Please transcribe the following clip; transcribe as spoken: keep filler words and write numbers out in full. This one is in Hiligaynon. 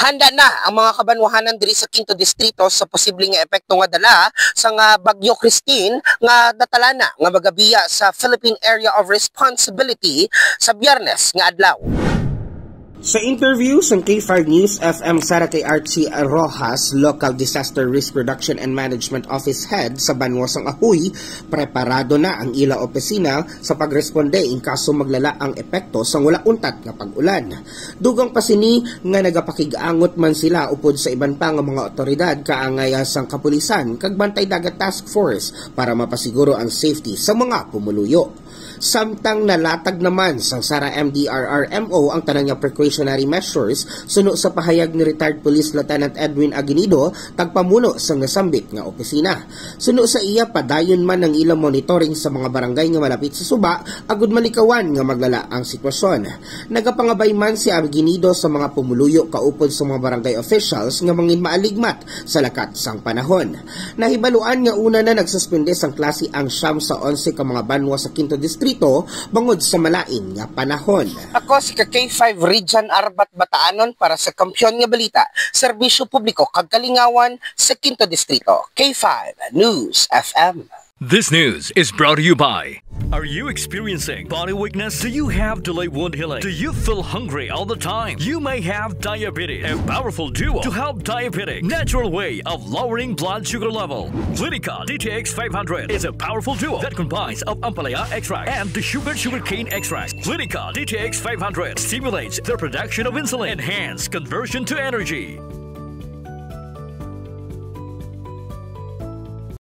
Handa na ang mga kabanwahanan diri sa Quinto Distrito sa posible nga epekto nga dala sang, ah, Bagyo Christine nga natalana nga magabiya sa Philippine Area of Responsibility sa Biyernes nga adlaw. Sa interview sang K five News F M Sara kay Archie Rojas, Local Disaster Risk Reduction and Management Office Head sa banwa sang Ajuy, preparado na ang ila opisina sa pagresponde in kaso maglala ang epekto sang wala untat nga pag-ulan. Dugang pa sini nga nagapakig-angot man sila upod sa iban pa nga mga awtoridad kaangay sang kapulisan kag Bantay Dagat Task Force para mapasiguro ang safety sa mga pumuluyo. Samtang nalatag naman sang Sara M D R R M O ang tanan nga precautionary measures suno sa pahayag ni retired Police Lieutenant Edwin Aguinido, tagpamuno sang nasambit nga opisina. Suno sa iya, padayon man ang ilang monitoring sa mga barangay nga malapit sa suba agud malikawan nga maglala ang sitwasyon. Nagapangabay man si Aguinido sa mga pumuluyo kaupod sa mga barangay officials nga mangin maaligmat sa lakat sang panahon. Nahibaluan nga una na nagsuspende sang klase ang siyam sa onse ka mga banwa sa Quinto Distrito bangod sa malain nga panahon. Ako si ka K five Rijan Arbat Bataanon para sa Kampiyon nga Balita, Serbisyo Publiko kag Kalingawan sa Quinto Distrito. K five News F M. This news is brought to you by. Are you experiencing body weakness? Do you have delayed wound healing? Do you feel hungry all the time? You may have diabetes. A powerful duo to help diabetic natural way of lowering blood sugar level. Clinica D T X five hundred is a powerful duo that combines of ampalaya extract and the sugar sugarcane extract. Clinica D T X five hundred stimulates the production of insulin, enhance conversion to energy.